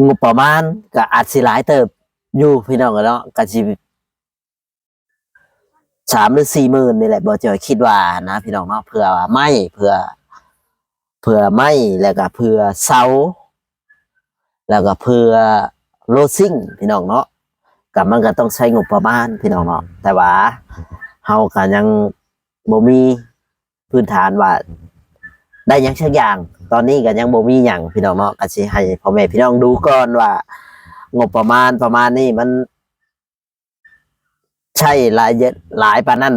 ງົບປະມານກໍອາດຊິຫຼາຍເຕີບຢູ່ພີ່ນ້ອງເອີຍເນາະ ກໍຊິສາມຫຼືສີ່ໝື່ນນີ້ແຫຼະ ບໍ່ຈອຍຄິດວ່ານະພີ່ນ້ອງເນາະ ເພື່ອໄມ້ ເພື່ອ ເພື່ອໄມ້ ແລ້ວກໍເພື່ອເສົາ ແລ້ວກໍເພື່ອໂລຊິງພີ່ນ້ອງເນາະ ກໍມັນກໍຕ້ອງໃຊ້ງົບປະມານພີ່ນ້ອງເນາະ ແຕ່ວ່າເຮົາກໍຍັງບໍ່ມີພື້ນຖານວ່າໄດ້ຫຍັງສັກຢ່າງ ຕອນນີ້ກໍຍັງບໍ່ມີຫຍັງພີ່ນ້ອງເນາະ ກໍຊິໃຫ້ພໍ່ແມ່ພີ່ນ້ອງດູກ່ອນວ່າງົບປະມານປະມານນີ້ມັນ ໃຊ້ຫຼາຍເຍ- ຫຼາຍປານນັ້ນ.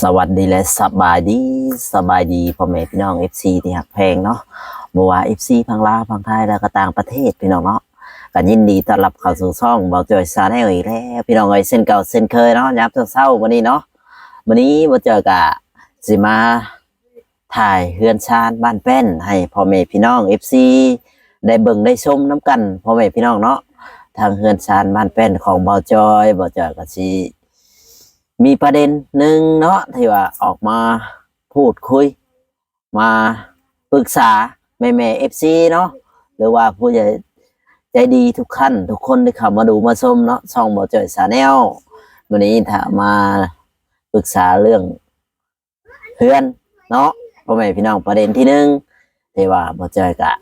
ສະຫວັດດີ ແລະ ສະບາຍດີ, ສະບາຍດີພໍ່ແມ່ພີ່ນ້ອງ ເອັຟຊີ ທີ່ຮັກແພງເນາະ, ບໍ່ວ່າ ເອັຟຊີ ຝັ່ງລາວ, ຝັ່ງໄທ ແລະ ກໍຕ່າງປະເທດ ພີ່ນ້ອງເນາະ. ກໍຍິນດີຕ້ອນຮັບເຂົ້າສູ່ຊ່ອງເບົາຈອຍ Channel ອີກແລ້ວ ພີ່ນ້ອງເອີຍ, ເຊັ່ນເກົ່າເຊັ່ນເຄີຍເນາະ, ຍາມເຊົ້າໆ ມື້ນີ້ເນາະ. ມື້ນີ້ເບົາຈອຍກະຊິມາຖ່າຍເຮືອນຊານບ້ານແປ້ນໃຫ້ພໍ່ແມ່ພີ່ນ້ອງ ເອັຟຊີ ໄດ້ເບິ່ງໄດ້ຊົມນຳກັນ ພໍ່ແມ່ພີ່ນ້ອງເນາະ. ທາງເຮືອນຊານບ້ານແປ້ນຂອງເບົາຈອຍ, ເບົາຈອຍກະຊິມີປະເດັນໜຶ່ງເນາະ ທີ່ວ່າອອກມາພູດຄຸຍ ມາປຶກສາແມ່ໆ ເອັຟຊີ ເນາະ ຫຼືວ່າຜູ້ໃຫຍ່ໃຈດີທຸກທ່ານທຸກຄົນທີ່ເຂົ້າມາດູມາຊົມເນາະ ຊ່ອງເບົາຈອຍ Channel. ມື້ນີ້ຖ້າມາປຶກສາເລື່ອງເຮືອນເນາະ ພໍ່ແມ່ພີ່ນ້ອງ, ປະເດັນທີໜຶ່ງທີ່ວ່າເບົາຈອຍກະ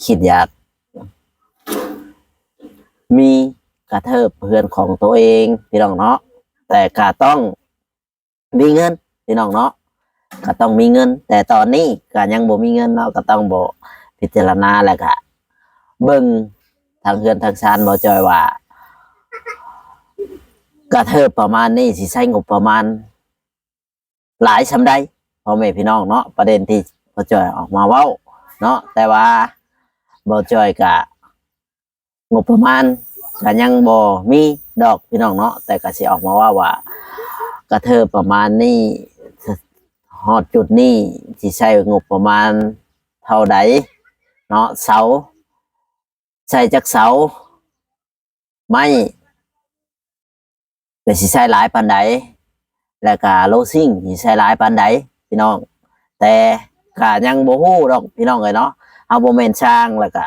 ຄິດຢາກມີກະເທີບເຮືອນຂອງໂຕເອງ ພີ່ນ້ອງເນາະ, ແຕ່ກະຕ້ອງ ມີເງິນ ພີ່ນ້ອງເນາະ, ກໍຕ້ອງມີເງິນ, ແຕ່ຕອນນີ້ກໍຍັງບໍ່ມີເງິນເນາະ, ກໍຕ້ອງບໍ ພິຈາລະນາ ແລ້ວກະເບິ່ງທາງເຮືອນທາງຊານເບົາຈອຍວ່າ ກະເທີບປະມານນີ້ຊິໃຊ້ງົບປະມານຫຼາຍສ່ຳໃດ ພໍ່ແມ່ພີ່ນ້ອງເນາະ. ປະເດັນທີ່ເບົາຈອຍອອກມາເວົ້າເນາະ, ແຕ່ວ່າເບົາຈອຍກະ ງົບປະມານກໍຍັງບໍ່ມີດອກ ພີ່ນ້ອງເນາະ, ແຕ່ກໍຊິອອກມາເວົ້າວ່າ ກະເທີບປະມານນີ້ ຮອດຈຸດນີ້ຊິໃຊ້ງົບປະມານເທົ່າໃດເນາະ, ເສົາ ໃຊ້ຈັກເສົາ, ໄມ້ ແລະ ຊິໃຊ້ຫຼາຍປານໃດ ແລະກະໂລຊິງຊິໃຊ້ຫຼາຍປານໃດ ພີ່ນ້ອງ. ແຕ່ກະຍັງບໍ່ຮູ້ດອກ ພີ່ນ້ອງເອີຍເນາະ, ເຮົາບໍ່ແມ່ນຊ່າງ, ແລ້ວກະ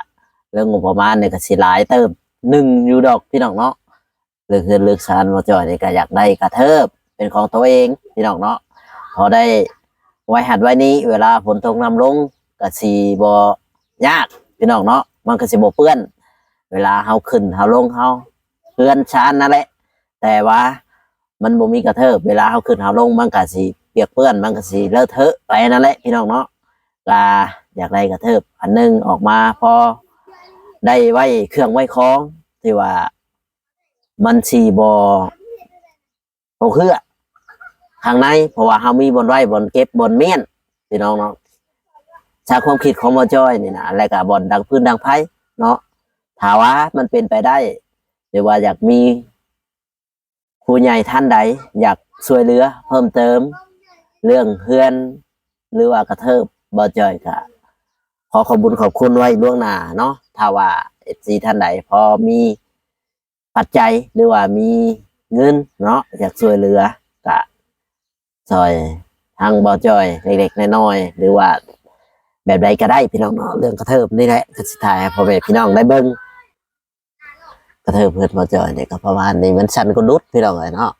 ເລື່ອງງົບປະມານນີ້ກະຊິຫຼາຍເຕີບໜຶ່ງຢູ່ດອກ ພີ່ນ້ອງເນາະ. ເລື່ອງເຮືອນເລື່ອງຊານ ເບົາຈອຍນີ້ກະຢາກໄດ້ກະເທີບເປັນຂອງໂຕເອງ ພີ່ນ້ອງເນາະ, ພໍໄດ້ໄວ້ຫັ້ນໄວ້ນີ້ ເວລາຝົນຕົກນ້ຳລົງກະຊິບໍ່ຍາກ ພີ່ນ້ອງເນາະ, ມັນກະຊິບໍ່ເປື້ອນ ເວລາເຮົາຂຶ້ນເຮົາລົງ ເຮົາເຮືອນຊານນັ້ນແຫຼະ. ແຕ່ວ່າມັນບໍ່ມີກະເທີບ, ເວລາເຮົາຂຶ້ນເຮົາລົງ ມັນກະຊິປຽກເປື້ອນ, ມັນກະຊິເລາະເທາະໄປນັ້ນແຫຼະ ພີ່ນ້ອງເນາະ. ກະຢາກໄດ້ກະເທີບອັນໜຶ່ງອອກມາ ພໍໄດ້ໄວ້ເຄື່ອງໄວ້ຂອງ ທີ່ວ່າມັນຊິບໍ່ຕົກເຮື້ອຂ້າງໃນ, ເພາະວ່າເຮົາມີບ່ອນໄວ້ ບ່ອນເກັບ ບ່ອນມ້ຽນ ພີ່ນ້ອງເນາະ. ຈາກຄວາມຄິດຂອງເບົາຈອຍນີ້ນະ ແລະກະບ່ອນດັງຟືນດັງໄຟເນາະ, ຖ້າວ່າມັນເປັນໄປໄດ້ ຫຼືວ່າຢາກມີ ຜູ້ໃຫຍ່ທ່ານໃດຢາກຊ່ວຍເຫຼືອເພີ່ມເຕີມເລື່ອງເຮືອນ ຫຼືວ່າກະເທີບ ເບົາຈອຍກະຂໍຂອບບຸນຂອບຄຸນໄວ້ລ່ວງໜ້າເນາະ. ຖ້າວ່າເອັຟຊີທ່ານໃດພໍມີປັດໄຈ ຫຼືວ່າມີເງິນເນາະ ຢາກຊ່ວຍເຫຼືອ ກະຊ່ອຍທາງເບົາຈອຍເລັກໆນ້ອຍໆ ຫຼືວ່າແບບໃດກະໄດ້ ພີ່ນ້ອງເນາະ. ເລື່ອງກະເທີບນີ້ແຫຼະ ກະຊິຖ່າຍໃຫ້ພໍ່ແມ່ພີ່ນ້ອງໄດ້ເບິ່ງ. ກະເທີບເຮືອນເບົາຈອຍນີ້ກໍປະມານນີ້, ມັນສັ່ນກະດຸດ ພີ່ນ້ອງເອີຍເນາະ.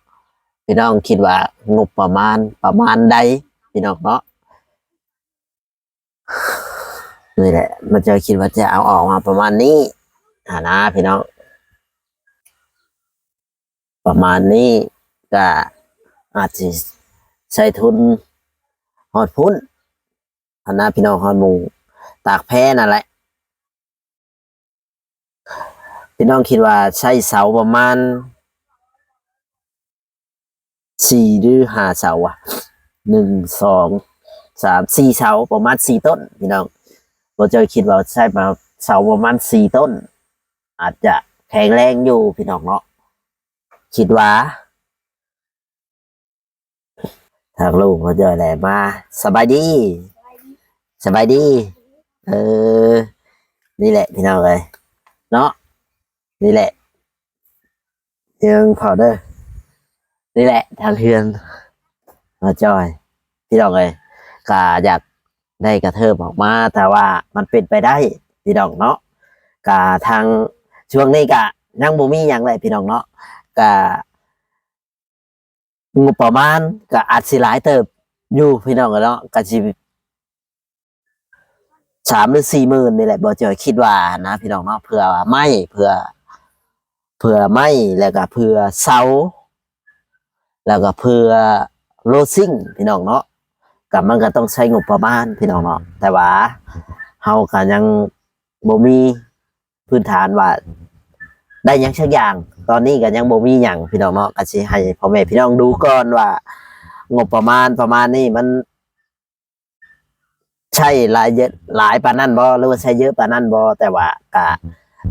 ພີ່ນ້ອງຄິດວ່າງົບປະມານປະມານໃດ ພີ່ນ້ອງເນາະ? ນີ້ແຫຼະ ເບົາຈອຍຄິດວ່າຈະເອົາອອກມາປະມານນີ້ຫັ້ນນາ ພີ່ນ້ອງ, ປະມານນີ້ ກະອາດຊິໃຊ້ທຶນຮອດພຸ້ນຫັ້ນນາ ພີ່ນ້ອງ, ຮອດໝ່ອງຕາກແພນັ້ນແຫຼະ. ພີ່ນ້ອງຄິດວ່າໃຊ້ເສົາປະມານສີ່ຫຼືຫ້າເສົາວະ, ໜຶ່ງ ສອງ ສາມ ສີ່ເສົາ, ປະມານສີ່ຕົ້ນ ພີ່ນ້ອງ. ເບົາຈອຍຄິດວ່າໃຊ້ປະ ເສົາປະມານສີ່ຕົ້ນ ອາດຈະແຂງແຮງຢູ່ ພີ່ນ້ອງເນາະ, ຄິດວ່າ. ທາງລູກເພິ່ນຈະໄດ້ມາ. ສະບາຍດີ, ສະບາຍດີ. ເອີ ນີ້ແຫຼະ ພີ່ນ້ອງເອີຍເນາະ, ນີ້ແຫຼະ ເຮືອນເຂົາເດີ ນີ້ແຫຼະທາງເຮືອນບ່າວຈ້ອຍ ພີ່ນ້ອງເອີຍ. ກະຢາກໄດ້ກະເທີບອອກມາ ແຕ່ວ່າມັນເປັນໄປໄດ້ພີ່ນ້ອງເນາະ. ກະທາງ ຊ່ວງນີ້ກະຍັງບໍ່ມີຫຍັງແຫຼະພີ່ນ້ອງເນາະ. ກະ ງົບປະມານກໍອາດຊິຫຼາຍເຕີບຢູ່ພີ່ນ້ອງເນາະ ກໍຊິສາມຫຼືສີ່ໝື່ນນີ້ແຫຼະ ບໍ່ຈອຍຄິດວ່ານະພີ່ນ້ອງເນາະ. ເພື່ອໄມ້ ເພື່ອ ເພື່ອໄມ້ ແລ້ວກໍເພື່ອເສົາ ແລ້ວກໍເພື່ອໂລຊິງພີ່ນ້ອງເນາະ. ກໍມັນກໍຕ້ອງໃຊ້ງົບປະມານພີ່ນ້ອງເນາະ ແຕ່ວ່າເຮົາກໍຍັງບໍ່ມີ ພື້ນຖານວ່າໄດ້ຫຍັງສັກຢ່າງ. ຕອນນີ້ກໍຍັງບໍ່ມີຫຍັງພີ່ນ້ອງເນາະ ກໍຊິໃຫ້ພໍ່ແມ່ພີ່ນ້ອງດູກ່ອນວ່າງົບປະມານປະມານນີ້ມັນໃຊ້ຫຼາຍເຍ- ຫຼາຍປານນັ້ນບໍ່ ຫຼືວ່າໃຊ້ເຍອະປານນັ້ນບໍ່. ແຕ່ວ່າກະ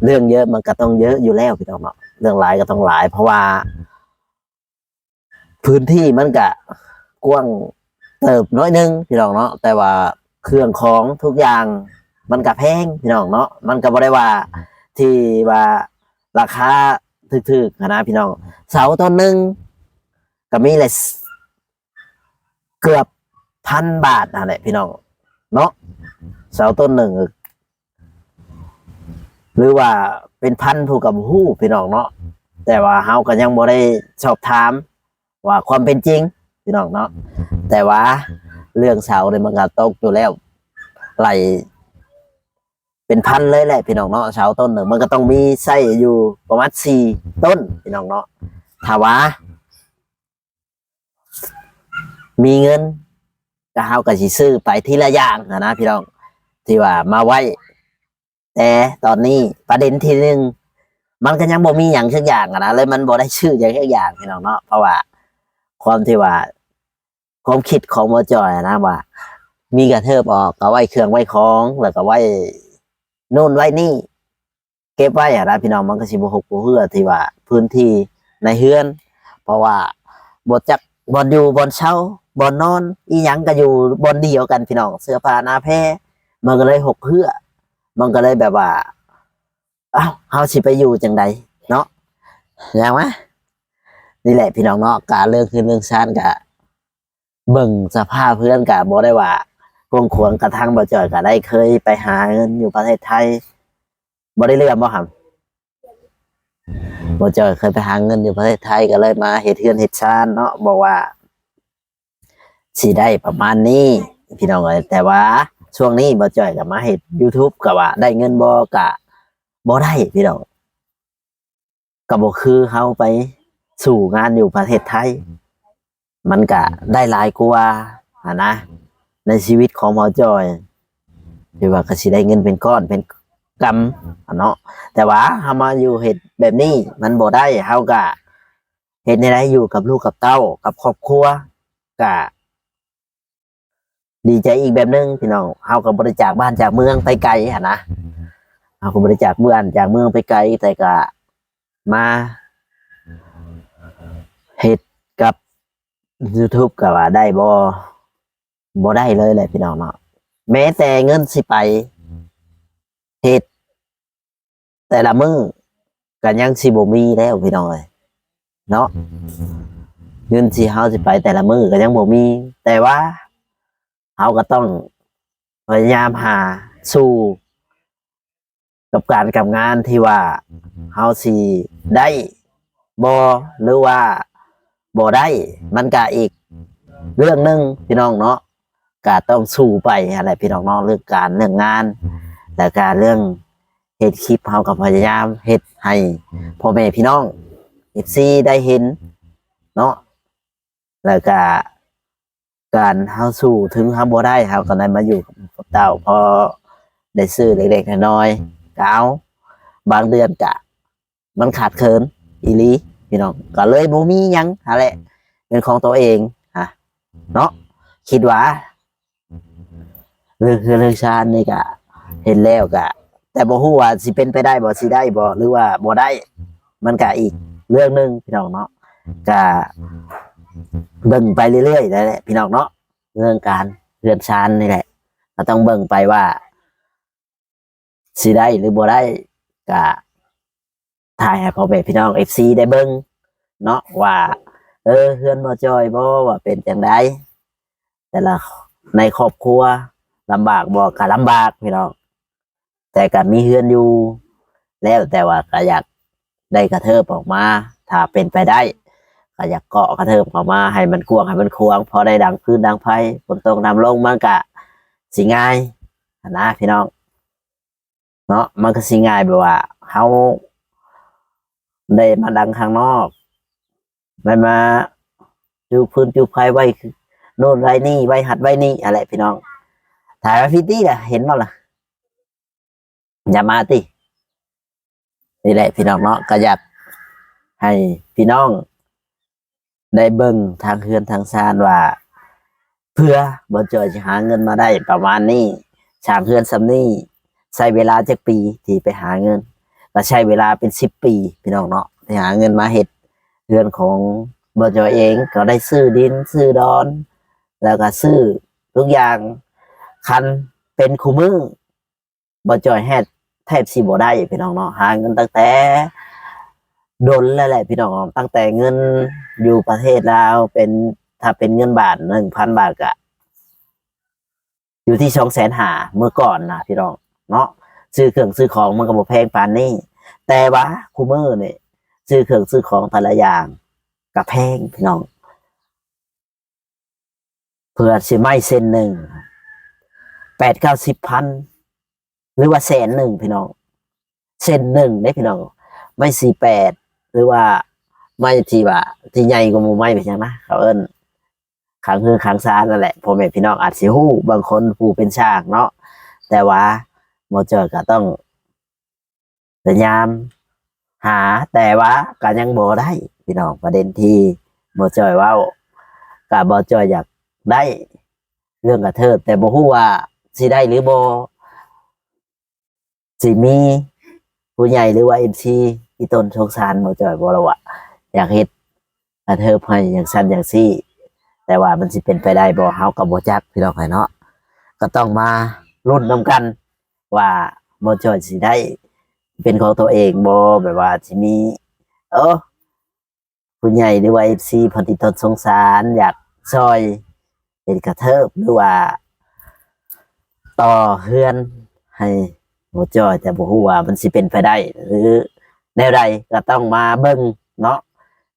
ເລື່ອງເຍອະມັນກໍຕ້ອງເຍອະຢູ່ແລ້ວພີ່ນ້ອງເນາະ ເລື່ອງຫຼາຍກໍຕ້ອງຫຼາຍ ເພາະວ່າ ພື້ນທີ່ມັນກະກວ້າງເຕີບໜ້ອຍໜຶ່ງພີ່ນ້ອງເນາະ ແຕ່ວ່າເຄື່ອງຂອງທຸກຢ່າງມັນກະແພງພີ່ນ້ອງເນາະ. ມັນກະບໍ່ໄດ້ວ່າທີ່ວ່າລາຄາຖືກໆຫັ້ນນະພີ່ນ້ອງ. ເສົາຕົ້ນໜຶ່ງກະມີແຫຼະ ເກືອບພັນບາດຫັ້ນແຫຼະພີ່ນ້ອງເນາະ ເສົາຕົ້ນໜຶ່ງ ຫຼືວ່າເປັນພັນຜູ້ກໍບໍ່ຮູ້ພີ່ນ້ອງເນາະ. ແຕ່ວ່າເຮົາກໍຍັງບໍ່ໄດ້ສອບຖາມວ່າຄວາມເປັນຈິງພີ່ນ້ອງເນາະ ແຕ່ວ່າເລື່ອງເສົານີ້ມັນກໍຕົກຢູ່ແລ້ວ ໄລ່ເປັນພັນເລີຍແຫຼະພີ່ນ້ອງເນາະ. ເສົາຕົ້ນໜຶ່ງມັນກໍຕ້ອງມີໃຊ້ຢູ່ປະມານສີ່ຕົ້ນພີ່ນ້ອງເນາະ. ຖ້າວ່າ ມີເງິນ ກໍເຮົາກໍຊິຊື້ໄປທີລະຢ່າງຫັ້ນນະພີ່ນ້ອງ ທີ່ວ່າມາໄວ້. ແຕ່ຕອນນີ້ປະເດັນທີໜຶ່ງ ມັນກໍຍັງບໍ່ມີຫຍັງຈັກຢ່າງຫັ້ນນະ ເລີຍມັນບໍ່ໄດ້ຊື້ຫຍັງຈັກຢ່າງພີ່ນ້ອງເນາະ. ເພາະວ່າຄວາມທີ່ວ່າ ຄວາມຄິດຂອງບໍ່ຈ່ອຍນະວ່າ ມີກະເທີບອອກກໍໄວ້ເຄື່ອງໄວ້ຂອງ ແລ້ວກໍໄວ້ໂນ່ນໄວ້ນີ້ ເກັບໄວ້ຫັ້ນນະພີ່ນ້ອງ ມັນກໍຊິບໍ່ຮົກບໍ່ເຮື້ອທີ່ວ່າພື້ນທີ່ໃນເຮືອນ ເພາະວ່າບໍ່ຈັກບ່ອນຢູ່ບ່ອນເຊົາ ບ່ອນນອນ ອີ່ຫຍັງກໍຢູ່ບ່ອນດຽວກັນພີ່ນ້ອງ. ເສື້ອຜ້າໜ້າແພ ມັນກໍເລີຍຮົກເຮື້ອ ມັນກໍເລີຍແບບວ່າ ອ້າວ ເຮົາຊິໄປຢູ່ຈັ່ງໃດເນາະ ຫຍັງວະ. ນີ້ແຫຼະພີ່ນ້ອງເນາະ ກະເລື່ອງເຮືອນເລື່ອງຊານກະ ເບິ່ງສະພາບເຮືອນກະບໍ່ໄດ້ວ່າກວ້າງຂວາງ ກະທາງບໍ່ຈ່ອຍກະໄດ້ເຄີຍໄປຫາເງິນຢູ່ປະເທດໄທ ບໍ່ໄດ້ເລື່ອມບໍ່ຫຳ? ບໍ່ຈ່ອຍເຄີຍໄປຫາເງິນຢູ່ປະເທດໄທ ກະເລີຍມາເຮັດເຮືອນເຮັດຊານເນາະ ບອກວ່າຊິໄດ້ປະມານນີ້ພີ່ນ້ອງເອີຍ. ແຕ່ວ່າຊ່ວງນີ້ບໍ່ຈ່ອຍກະມາເຮັດຢູທູບ ກະວ່າໄດ້ເງິນບໍ່ ກະບໍ່ໄດ້ພີ່ນ້ອງ. ກໍບໍ່ຄືເຮົາໄປສູ້ງານຢູ່ປະເທດໄທ ມັນກະໄດ້ຫຼາຍກວ່າຫັ້ນນະ. ໃນຊີວິດຂອງບ່າວຈ່ອຍ ຖືວ່າກໍຊິໄດ້ເງິນເປັນກ້ອນເປັນກຳຫັ້ນເນາະ. ແຕ່ວ່າເຮົາມາຢູ່ເຮັດແບບນີ້ມັນບໍ່ໄດ້ ເຮົາກະເຮັດແນວໃດຢູ່ກັບລູກກັບເຕົ້າ ກັບຄອບຄົວ ກະ ດີໃຈອີກແບບໜຶ່ງພີ່ນ້ອງ. ເຮົາກໍບໍ່ໄດ້ຈາກບ້ານຈາກເມືອງໄປໄກຫັ້ນນະ ເຮົາກໍບໍ່ໄດ້ຈາກບ້ານຈາກເມືອງໄປໄກ ແຕ່ກະມາເຮັດກັບຢູທູບ ກະວ່າໄດ້ບໍ່? ບໍ່ໄດ້ເລີຍແຫຼະພີ່ນ້ອງເນາະ. ແມ້ແຕ່ເງິນຊິໄປເຮັດ ແຕ່ລະມື້ກໍຍັງຊິບໍ່ມີແລ້ວພີ່ນ້ອງເອີຍເນາະ. ເງິນທີ່ເຮົາຊິໄປແຕ່ລະມື້ກໍຍັງບໍ່ມີ ແຕ່ວ່າເຮົາກໍຕ້ອງພະຍາຍາມຫາ ສູ້ກັບການກັບງານທີ່ວ່າເຮົາຊິໄດ້ ບໍ່ ຫຼືວ່າບໍ່ໄດ້ ມັນກະອີກເລື່ອງໜຶ່ງພີ່ນ້ອງເນາະ. ກະຕ້ອງສູ້ໄປຫັ້ນແຫຼະພີ່ນ້ອງເນາະ ເລື່ອງການເລື່ອງງານ ແລ້ວກະເລື່ອງເຮັດຄລິບ ເຮົາກໍພະຍາຍາມເຮັດໃຫ້ພໍ່ແມ່ພີ່ນ້ອງ ເອັຟຊີ ໄດ້ເຫັນເນາະ. ແລ້ວກະການເຮົາສູ້ ເຖິງເຮົາບໍ່ໄດ້ ເຮົາກໍໄດ້ມາຢູ່ກັບເຕົ້າ ພໍໄດ້ຊື້ເລັກໆນ້ອຍໆ ກໍເອົາ. ບາງເດືອນກະ ມັນຂາດເຂີນອີ່ຫຼີພີ່ນ້ອງ ກໍເລີຍບໍ່ມີຫຍັງຫັ້ນແຫຼະ ເປັນຂອງຕົວເອງຫັ້ນເນາະ. ຄິດວ່າເລື່ອງເຮືອນເລື່ອງຊານນີ້ກະເຮັດແລ້ວກະ ແຕ່ບໍ່ຮູ້ວ່າຊິເປັນໄປໄດ້ບໍ່ ຊິໄດ້ບໍ່ ຫຼືວ່າບໍ່ໄດ້ ມັນກະອີກເລື່ອງໜຶ່ງພີ່ນ້ອງເນາະ. ກະເບິ່ງໄປເລື້ອຍໆນັ້ນແຫຼະພີ່ນ້ອງເນາະ ເລື່ອງການເຮືອນຊານນີ້ແຫຼະ ກໍຕ້ອງເບິ່ງໄປວ່າ ຊິໄດ້ຫຼືບໍ່ໄດ້ ກະ ຖ່າຍໃຫ້ພໍ່ແມ່ພີ່ນ້ອງເອັຟຊີໄດ້ເບິ່ງເນາະ ວ່າ ເອີ ເຮືອນບໍ່ຈ່ອຍບໍ່ ວ່າເປັນຈັ່ງໃດ ແຕ່ລະ ໃນຄອບຄົວລຳບາກບໍ່ ກະລຳບາກພີ່ນ້ອງ ແຕ່ກະມີເຮືອນຢູ່ແລ້ວ ແຕ່ວ່າກະຢາກໄດ້ກະເທີບອອກມາ ຖ້າເປັນໄປໄດ້ກະຢາກເກາະກະເທີບເຂົ້າມາໃຫ້ມັນກວ້າງໃຫ້ມັນຂວາງ ພໍໄດ້ດັງຟືນດັງໄຟ ຝົນຕົກນ້ຳລົງມັນກະຊິງ່າຍຫັ້ນນະພີ່ນ້ອງເນາະ ມັນກະຊິງ່າຍແບບວ່າເຮົາໄດ້ມາດັງຂ້າງນອກ ໄດ້ມາຈູຟືນຈູໄຟໄວ້ໂນ່ນໄວ້ນີ້ ໄວ້ຫັ້ນໄວ້ນີ້ຫັ້ນແຫຼະພີ່ນ້ອງ ຖ້າວ່າພິຕີລະ ເຫັນບໍ່ລະ ຢ່າມາຕິ ນີ້ແຫຼະພີ່ນ້ອງເນາະ ກະຢາກໃຫ້ພີ່ນ້ອງໄດ້ເບິ່ງທາງເຮືອນທາງຊານວ່າ ເພື່ອບ່າວຈ່ອຍຊິຫາເງິນມາໄດ້ປະມານນີ້ ສ້າງເຮືອນສ່ຳນີ້ ໃຊ້ເວລາຈັກປີທີ່ໄປຫາເງິນ ກະໃຊ້ເວລາເປັນສິບປີພີ່ນ້ອງເນາະ ໄປຫາເງິນມາເຮັດເຮືອນຂອງບ່າວຈ່ອຍເອງ ກະໄດ້ຊື້ດິນຊື້ດອນ ແລ້ວກະຊື້ທຸກຢ່າງ ຄັນເປັນຄູ່ມື້ ບໍ່ຈ່ອຍແຮດ ແທບຊິບໍ່ໄດ້ພີ່ນ້ອງເນາະ ຫາເງິນຕັ້ງແຕ່ດົນແລ້ວແຫຼະພີ່ນ້ອງເນາະ ຕັ້ງແຕ່ເງິນຢູ່ປະເທດລາວເປັນ ຖ້າເປັນເງິນບາດ ໜຶ່ງພັນບາດກະຢູ່ທີ່ສອງແສນຫ້າ ເມື່ອກ່ອນນະພີ່ນ້ອງເນາະ ຊື້ເຄື່ອງຊື້ຂອງມັນກະບໍ່ແພງປານນີ້ ແຕ່ວ່າຄູ່ມື້ນີ້ ຊື້ເຄື່ອງຊື້ຂອງແຕ່ລະຢ່າງກະແພງພີ່ນ້ອງ ເພື່ອຊິໄມ້ເສັ້ນໜຶ່ງ ແປດເກົ້າສິບພັນ ຫຼືວ່າແສນໜຶ່ງພີ່ນ້ອງ ເສັ້ນໜຶ່ງເດ້ພີ່ນ້ອງ ໄມ້ສີ່ແປດ ຫຼືວ່າໄມ້ທີ່ວ່າທີ່ໃຫຍ່ກວ່າໝູ່ໄມ້ເປັນຫຍັງນະ ເຂົາເອີ້ນຄາງເຮືອນຄາງຊານນັ້ນແຫຼະ ພໍ່ແມ່ພີ່ນ້ອງອາດຊິຮູ້ ບາງຄົນຜູ້ເປັນຊ່າງເນາະ ແຕ່ວ່າໝໍຈ່ອຍກະຕ້ອງ ພະຍາຍາມຫາ ແຕ່ວ່າກະຍັງບໍ່ໄດ້ພີ່ນ້ອງ ປະເດັນທີ່ໝໍຈ່ອຍເວົ້າ ກະໝໍຈ່ອຍຢາກໄດ້ເລື່ອງກະເທີບ ແຕ່ບໍ່ຮູ້ວ່າຊິໄດ້ຫຼືບໍ່ ຊິມີຜູ້ໃຫຍ່ ຫຼືວ່າເອັຟຊີອີ່ຕົນສົງສານໝໍຈ່ອຍບໍ່ລະວ່າ ຢາກເຮັດກະເທີບໃຫ້ຈັ່ງຊັ້ນຈັ່ງຊີ້ ແຕ່ວ່າມັນຊິເປັນໄປໄດ້ບໍ່ ເຮົາກະບໍ່ຈັກພີ່ນ້ອງເອີຍເນາະ ກະຕ້ອງມາລຸ້ນນຳກັນ ວ່າໝໍຈ່ອຍຊິໄດ້ເປັນຂອງໂຕເອງບໍ່ ແບບວ່າຊິມີ ເອີ ຜູ້ໃຫຍ່ ຫຼືວ່າເອັຟຊີເພິ່ນອີ່ຕົນສົງສານ ຢາກຊ່ອຍເຮັດກະເທີບ ຫຼືວ່າຕໍ່ເຮືອນໃຫ້ໝໍຈ່ອຍ ແຕ່ບໍ່ຮູ້ວ່າມັນຊິເປັນໄປໄດ້ ຫຼືແນວໃດ ກະຕ້ອງມາເບິ່ງເນາະ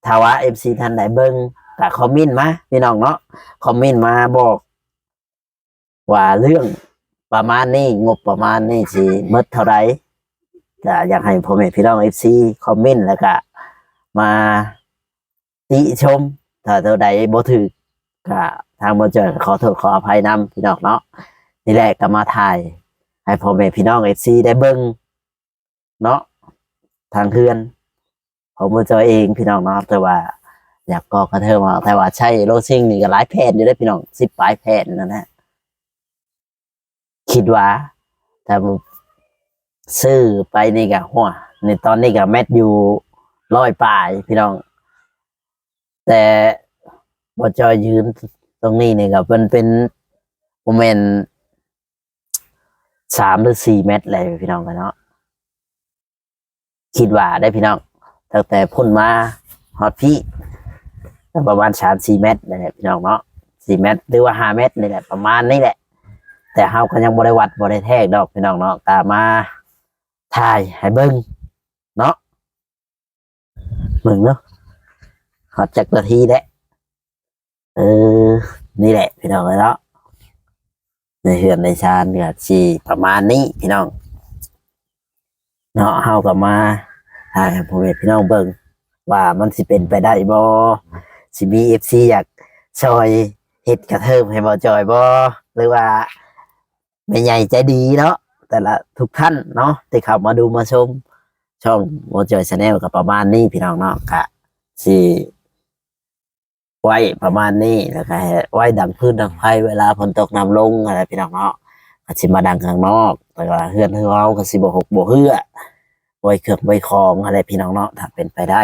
ຖ້າວ່າເອັຟຊີທ່ານໃດເບິ່ງ ກະຄອມເມັນມາພີ່ນ້ອງເນາະ ຄອມເມັນມາບອກ ວ່າເລື່ອງປະມານນີ້ ງົບປະມານນີ້ຊິໝົດເທົ່າໃດ ກະຢາກໃຫ້ພໍ່ແມ່ພີ່ນ້ອງເອັຟຊີຄອມເມັນ ແລ້ວກະມາຕິຊົມ ຖ້າໂຕໃດບໍ່ຖືກ ກະທາງໝໍຈ່ອຍຂໍໂທດຂໍອະໄພນຳພີ່ນ້ອງເນາະ ນີ້ແຫຼະກະມາຖ່າຍໃຫ້ພໍ່ແມ່ພີ່ນ້ອງເອັຟຊີໄດ້ເບິ່ງ ເນາະ ທາງເຮືອນຂອງໝໍຈ່ອຍເອງພີ່ນ້ອງເນາະ ແຕ່ວ່າຢາກກໍ່ກະເທີບ ແຕ່ວ່າໃຊ້ໂລຊິງນີ້ກະຫຼາຍແຜ່ນຢູ່ເດ້ພີ່ນ້ອງ ສິບປາຍແຜ່ນນັ້ນແຫຼະ ຄິດວ່າ ຖ້າຊື້ໄປນີ້ກະ ຫົວ ໃນຕອນນີ້ກະແມັດຢູ່ຮ້ອຍປາຍພີ່ນ້ອງ ແຕ່ໝໍຈ່ອຍຢືນຕົງນີ້ນີ້ກະເປັນ ເປັນ ບໍ່ແມ່ນ ສາມຫຼືສີ່ແມັດແຫຼະພີ່ນ້ອງເອີຍເນາະ ຄິດວ່າເດ້ພີ່ນ້ອງ ຕັ້ງແຕ່ພຸ້ນມາຮອດພີ້ ກະປະມານສາມສີ່ແມັດນີ້ແຫຼະພີ່ນ້ອງເນາະ ສີ່ແມັດ ຫຼືວ່າຫ້າແມັດນີ້ແຫຼະ ປະມານນີ້ແຫຼະ ແຕ່ເຮົາກະຍັງບໍ່ໄດ້ວັດບໍ່ໄດ້ແທກດອກພີ່ນ້ອງເນາະ ກະມາຖ່າຍໃຫ້ເບິ່ງເນາະ ເບິ່ງເນາະ ຮອດຈັກນາທີແລ້ວ ເອີ ນີ້ແຫຼະພີ່ນ້ອງເອີຍເນາະ ໃນເຮືອນໃນຊານກະຊິປະມານນີ້ພີ່ນ້ອງເນາະ ເຮົາກະມາຖ່າຍໃຫ້ພໍ່ແມ່ພີ່ນ້ອງເບິ່ງ ວ່າມັນຊິເປັນໄປໄດ້ບໍ່ ຊິມີເອັຟຊີຢາກຊ່ອຍເຮັດກະເທີບໃຫ້ໝໍຈ່ອຍບໍ່ ຫຼືວ່າ ແມ່ໃຫຍ່ໃຈດີເນາະ ແຕ່ລະທຸກທ່ານເນາະ ທີ່ເຂົ້າມາດູມາຊົມຊ່ອງໝໍຈ່ອຍແຊນແນວ ກະປະມານນີ້ພີ່ນ້ອງເນາະ ກະຊິໄວ້ປະມານນີ້ ແລ້ວກະໃຫ້ໄວ້ດັງຟືນດັງໄຟ ເວລາຝົນຕົກນ້ຳລົງຫັ້ນແຫຼະພີ່ນ້ອງເນາະ ກະຊິມາດັງຂ້າງນອກ ແຕ່ວ່າເຮືອນເຮົາກະຊິບໍ່ຫົກບໍ່ເຮື້ອ ໄວ້ເຄື່ອງໄວ້ຂອງຫັ້ນແຫຼະພີ່ນ້ອງເນາະ ຖ້າເປັນໄປໄດ້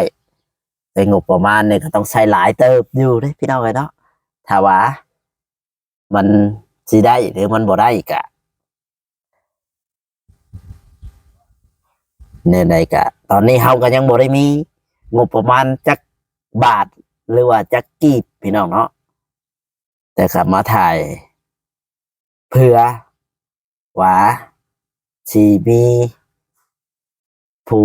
ແຕ່ງົບປະມານນີ້ກະຕ້ອງໃຊ້ຫຼາຍເຕີບຢູ່ເດ້ພີ່ນ້ອງເອີຍເນາະ ຖ້າວ່າ ມັນຊິໄດ້ ຫຼືມັນບໍ່ໄດ້ກະ ແນວໃດກະ ຕອນນີ້ເຮົາກໍຍັງບໍ່ໄດ້ມີງົບປະມານຈັກບາດ ຫຼືວ່າຈັກກີບ ພີ່ນ້ອງເນາະ, ແຕ່ກໍມາຖ່າຍເພື່ອວ່າຊິມີ ຜູ້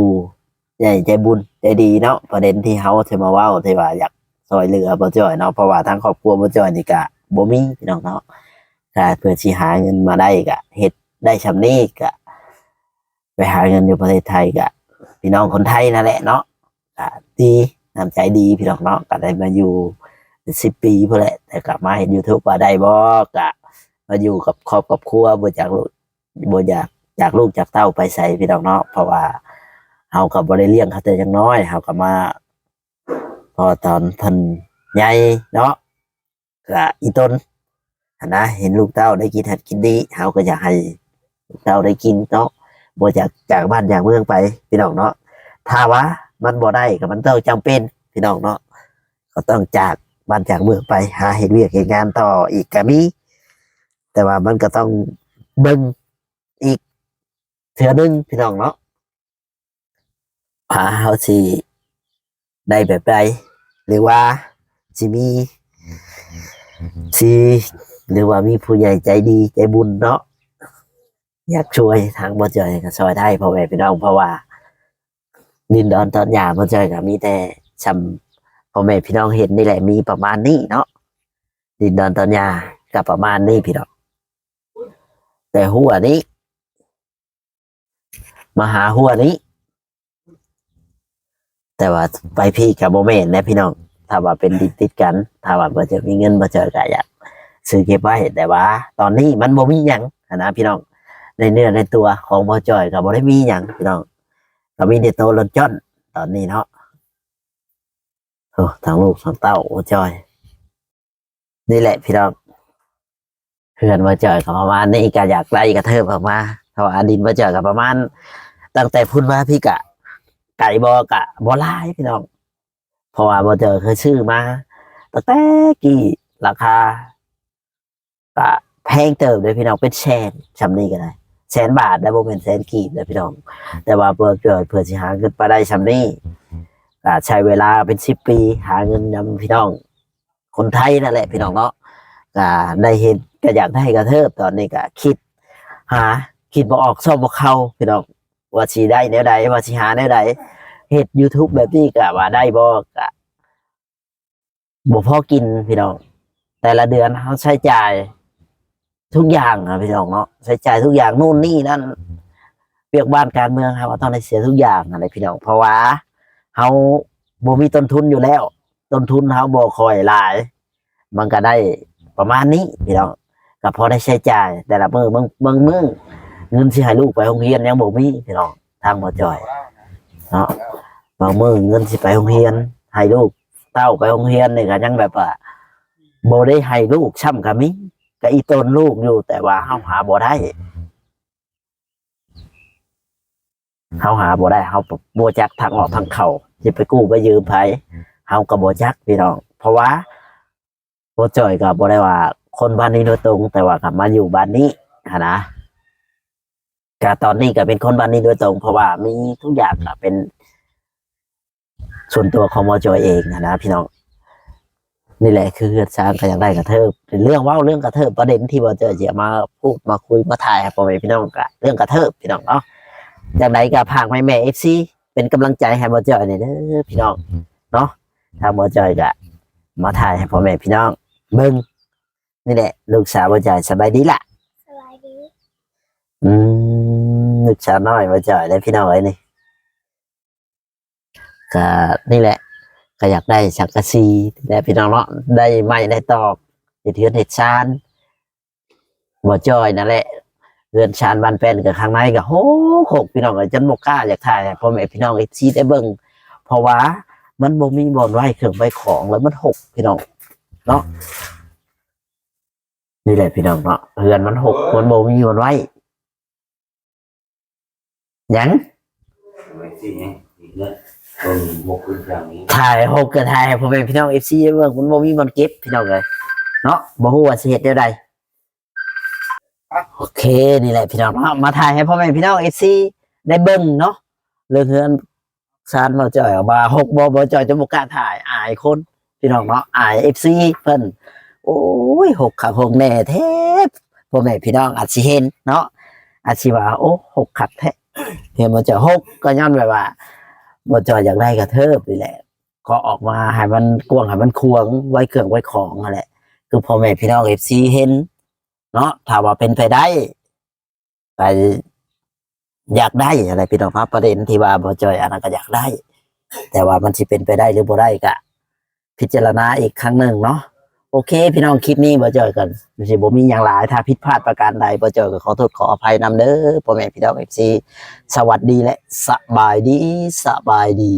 ໃຫຍ່ໃຈບຸນໃຈດີເນາະ, ປະເດັນທີ່ເຮົາຊິມາເວົ້າ ທີ່ວ່າຢາກຊ່ອຍເຫຼືອບໍ່ຈ້ອຍເນາະ, ເພາະວ່າທາງຄອບຄົວບໍ່ຈ້ອຍນີ້ກະບໍ່ມີ ພີ່ນ້ອງເນາະ, ກະເພື່ອຊິຫາເງິນມາໄດ້ ກະເຮັດໄດ້ຊ່ຳນີ້ ກະໄປຫາເງິນຢູ່ປະເທດໄທ ກະພີ່ນ້ອງຄົນໄທນັ້ນແຫຼະເນາະ, ກະດີ ນ້ຳໃຈດີ ພີ່ນ້ອງເນາະ, ກະໄດ້ມາຢູ່ເປັນສິບປີພຸ້ນແຫຼະ, ແຕ່ກະມາເຮັດ YouTube ວ່າໄດ້ບໍ່ ກະມາຢູ່ກັບຄອບກັບຄົວ ບໍ່ຈາກລູກ ບໍ່ຢາກຈາກລູກຈາກເຕົ້າໄປໃສ ພີ່ນ້ອງເນາະ, ເພາະວ່າເຮົາກໍບໍ່ໄດ້ລ້ຽງເຂົາແຕ່ຍັງນ້ອຍ, ເຮົາກໍມາພໍຕອນເພິ່ນໃຫຍ່ເນາະ, ກະອີ່ຕົນຫັ້ນນະ ເຫັນລູກເຕົ້າໄດ້ກິນຫັ້ນກິນນີ້ ເຮົາກໍຢາກໃຫ້ລູກເຕົ້າໄດ້ກິນເນາະ, ບໍ່ຢາກຈາກບ້ານຈາກເມືອງໄປ ພີ່ນ້ອງເນາະ. ຖ້າວ່າມັນບໍ່ໄດ້ ກໍມັນຕ້ອງຈຳເປັນ ພີ່ນ້ອງເນາະ, ກໍຕ້ອງຈາກບ້ານຈາກເມືອງໄປຫາເຮັດວຽກເຮັດງານຕໍ່ອີກກໍມີ, ແຕ່ວ່າມັນກໍຕ້ອງເບິ່ງ ອີກເທື່ອໜຶ່ງ ພີ່ນ້ອງເນາະ, ວ່າເຮົາຊິໄດ້ແບບໃດ ຫຼືວ່າຊິມີ ຊິ ຫຼືວ່າມີຜູ້ໃຫຍ່ໃຈດີໃຈບຸນເນາະ ຢາກຊ່ວຍ ທາງບໍ່ຈ່ອຍກໍຊ່ອຍໄດ້ ພໍ່ແມ່ພີ່ນ້ອງ, ເພາະວ່າດິນດອນຕອນຫຍ້າບໍ່ຈ່ອຍກໍມີແຕ່ຊ່ຳພໍ່ແມ່ພີ່ນ້ອງເຫັນນີ້ແຫຼະ, ມີປະມານນີ້ເນາະ, ດິນດອນຕອນຫຍ້າກໍປະມານນີ້ ພີ່ນ້ອງ, ແຕ່ຮົ້ວນີ້ ມາຫາຮົ້ວນີ້, ແຕ່ວ່າໄປພີ້ກໍບໍ່ແມ່ນແຫຼະພີ່ນ້ອງ, ຖ້າວ່າເປັນດິນຕິດກັນ, ຖ້າວ່າບໍ່ຈະມີເງິນ ບໍ່ຈ່ອຍກໍຢາກຊື້ເກັບໄວ້, ແຕ່ວ່າຕອນນີ້ມັນບໍ່ມີຫຍັງຫັ້ນນະພີ່ນ້ອງ, ໃນເນື້ອໃນຕົວຂອງບໍ່ຈ່ອຍກໍບໍ່ໄດ້ມີຫຍັງພີ່ນ້ອງ, ກໍມີແຕ່ໂຕລົນຈ້ອນຕອນນີ້ເນາະ. ໂອ້ ທັງລູກທັງເຕົ້າບໍ່ຈ່ອຍ. ນີ້ແຫຼະພີ່ນ້ອງ, ເຮືອນບໍ່ຈ່ອຍກໍປະມານນີ້, ກໍຢາກໄດ້ກະເທີບອອກມາ, ເພາະວ່າດິນບໍ່ຈ່ອຍກໍປະມານ ຕັ້ງແຕ່ພຸ້ນມາພີ້ກະໄກບໍ່ ກະບໍ່ຫຼາຍພີ່ນ້ອງ, ເພາະວ່າບໍ່ຈ່ອຍເຄີຍຊື້ມາຕັ້ງແຕ່ກີ້, ລາຄາກະແພງເຕີບເດ້ພີ່ນ້ອງ, ເປັນແສນ, ຊ່ຳນີ້ກໍໄດ້ແສນບາດໄດ້, ບໍ່ແມ່ນແສນກີບເດ້ພີ່ນ້ອງ, ແຕ່ວ່າບໍ່ຈ່ອຍເພື່ອຊິຫາເງິນມາໄດ້ຊ່ຳນີ້ ກະໃຊ້ເວລາເປັນສິບປີ ຫາເງິນນຳພີ່ນ້ອງ ຄົນໄທນັ້ນແຫຼະພີ່ນ້ອງເນາະ, ກະໄດ້ເຫັນ ກະຢາກໄດ້ກະເທີບ, ຕອນນີ້ກະຄິດຫາ ຄິດບໍ່ອອກຊອບບໍ່ເຂົ້າພີ່ນ້ອງ, ວ່າຊິໄດ້ແນວໃດ ວ່າຊິຫາແນວໃດ, ເຮັດ YouTube ແບບນີ້ກະວ່າໄດ້ບໍ່ ກະບໍ່ພໍກິນພີ່ນ້ອງ, ແຕ່ລະເດືອນເຮົາໃຊ້ຈ່າຍ ທຸກຢ່າງນະພີ່ນ້ອງເນາະ, ໃຊ້ຈ່າຍທຸກຢ່າງ ໂນ່ນນີ້ນັ້ນ, ວຽກບ້ານການເມືອງ ເຮົາກໍຕ້ອງໄດ້ເສຍທຸກຢ່າງຫັ້ນແຫຼະພີ່ນ້ອງ, ເພາະວ່າເຮົາບໍ່ມີຕົ້ນທຶນຢູ່ແລ້ວ, ຕົ້ນທຶນເຮົາບໍ່ຄ່ອຍຫຼາຍ, ມັນກໍໄດ້ປະມານນີ້ພີ່ນ້ອງ, ກໍພໍໄດ້ໃຊ້ຈ່າຍແຕ່ລະມື້, ບາງ ບາງມື້ເງິນຊິໃຫ້ລູກໄປໂຮງຮຽນຍັງບໍ່ມີພີ່ນ້ອງ, ທາງບໍ່ຈ່ອຍເນາະ, ບາງມື້ເງິນຊິໄປໂຮງຮຽນ ໃຫ້ລູກເຕົ້າໄປໂຮງຮຽນນີ້ ກໍຍັງແບບວ່າບໍ່ໄດ້ໃຫ້ລູກຊ້ຳກໍມີ, ກະອີ່ຕົນລູກຢູ່, ແຕ່ວ່າເຮົາຫາບໍ່ໄດ້, ເຮົາຫາບໍ່ໄດ້, ເຮົາບໍ່ຈັກທາງອອກທາງເຂົ້າ, ຊິໄປກູ້ໄປຢືມໃຜ ເຮົາກໍບໍ່ຈັກພີ່ນ້ອງ, ເພາະວ່າບໍ່ຈ່ອຍກໍບໍ່ໄດ້ວ່າຄົນບ້ານນີ້ໂດຍຕົງ, ແຕ່ວ່າກໍມາຢູ່ບ້ານນີ້ຫັ້ນນະ, ກະຕອນນີ້ກໍເປັນຄົນບ້ານນີ້ໂດຍຕົງ, ເພາະວ່າມີທຸກຢ່າງກໍເປັນ ສ່ວນຕົວຂອງບໍ່ຈ່ອຍເອງຫັ້ນນະພີ່ນ້ອງ, ນີ້ແຫຼະຄືເຮືອນຊານ ກໍຢາກໄດ້ກະເທີບ. ເລື່ອງເວົ້າເລື່ອງກະເທີບ ປະເດັນທີ່ບໍ່ຈ່ອຍຊິເອົາມາພູດມາຄຸຍມາຖ່າຍໃຫ້ພໍ່ແມ່ພີ່ນ້ອງ ກະເລື່ອງກະເທີບພີ່ນ້ອງເນາະ. ຈັ່ງໃດກໍຝາກແມ່ໆ ເອັຟຊີ ເປັນກຳລັງໃຈໃຫ້ບໍ່ຈ່ອຍແດ່ເດີພີ່ນ້ອງເນາະ, ທາງບໍ່ຈ່ອຍກະມາຖ່າຍໃຫ້ພໍ່ແມ່ພີ່ນ້ອງເບິ່ງ. ນີ້ແຫຼະລູກສາວບໍ່ຈ່ອຍ, ສະບາຍດີລະ? ສະບາຍດີ. ອືມ ລູກສາວນ້ອຍບໍ່ຈ່ອຍເດ້ພີ່ນ້ອງເອີຍນີ້. ກະນີ້ແຫຼະ ກະຢາກໄດ້ສັງກະສີແຫຼະພີ່ນ້ອງເນາະ, ໄດ້ໄມ້ໄດ້ຕອກ ເຮັດເຮືອນເຮັດຊານ. ບໍ່ຈ່ອຍນັ້ນແຫຼະ ເຮືອນຊານບ້ານແປ້ນ ກະຂ້າງໃນກະຮົກໆ ພີ່ນ້ອງເອີຍ, ຈົນບໍ່ກ້າຢາກຖ່າຍໃຫ້ພໍ່ແມ່ພີ່ນ້ອງ ເອັຟຊີ ໄດ້ເບິ່ງ, ເພາະວ່າມັນບໍ່ມີບ່ອນໄວ້ເຄື່ອງໄວ້ຂອງ ແລ້ວມັນຮົກພີ່ນ້ອງເນາະ. ນີ້ແຫຼະພີ່ນ້ອງເນາະ ເຮືອນມັນຮົກ ມັນບໍ່ມີບ່ອນໄວ້. ຫຍັງ? ຖ່າຍຮົກກະຖ່າຍໃຫ້ພໍ່ແມ່ພີ່ນ້ອງ ເອັຟຊີ ໄດ້ເບິ່ງ, ມັນບໍ່ມີບ່ອນເກັບພີ່ນ້ອງເອີຍເນາະ, ບໍ່ຮູ້ວ່າຊິເຮັດແນວໃດ. ໂອເຄ ນີ້ແຫຼະພີ່ນ້ອງເນາະ ມາຖ່າຍໃຫ້ພໍ່ແມ່ພີ່ນ້ອງ ເອັຟຊີ ໄດ້ເບິ່ງເນາະ, ເລື່ອງເຮືອນຊານບໍ່ຈ່ອຍວ່າຮົກບໍ່ ບໍ່ຈ່ອຍຈະບໍ່ກ້າຖ່າຍ ອາຍຄົນ ພີ່ນ້ອງເນາະ ອາຍເອັຟຊີເພິ່ນ. ໂອ້ຍ ຮົກຄັກຮົກແນ່ແທ້ ພໍ່ແມ່ພີ່ນ້ອງອາດຊິເຫັນເນາະ ອາດຊິວ່າ ໂອ້ ຮົກຄັກແທ້ ເຫັນບໍ່ຈ່ອຍຮົກ ກໍຍ້ອນແບບວ່າບໍ່ຈ່ອຍຢາກໄດ້ກະເທີບນີ້ແຫຼະ ກໍອອກມາໃຫ້ມັນກວ້າງໃຫ້ມັນຂວາງ ໄວ້ເຄື່ອງໄວ້ຂອງຫັ້ນແຫຼະ ຄືພໍ່ແມ່ພີ່ນ້ອງເອັຟຊີເຫັນເນາະ. ຖ້າວ່າເປັນໄປໄດ້ ກໍຢາກໄດ້ຫັ້ນແຫຼະພີ່ນ້ອງເນາະ ປະເດັນທີ່ວ່າບໍ່ຈ່ອຍອັນນັ້ນກໍຢາກໄດ້ ແຕ່ວ່າມັນຊິເປັນໄປໄດ້ຫຼືບໍ່ໄດ້ກໍພິຈາລະນາອີກຄັ້ງໜຶ່ງເນາະ. ໂອເຄພີ່ນ້ອງ ຄລິບນີ້ບໍ່ຈ່ອຍກໍຊິບໍ່ມີຫຍັງຫຼາຍ ຖ້າຜິດພາດປະການໃດ ບໍ່ຈ່ອຍກໍຂໍໂທດຂໍອະໄພນຳເດີ ພໍ່ແມ່ພີ່ນ້ອງເອັຟຊີ. ສະຫວັດດີ ແລະ ສະບາຍດີ ສະບາຍດີ.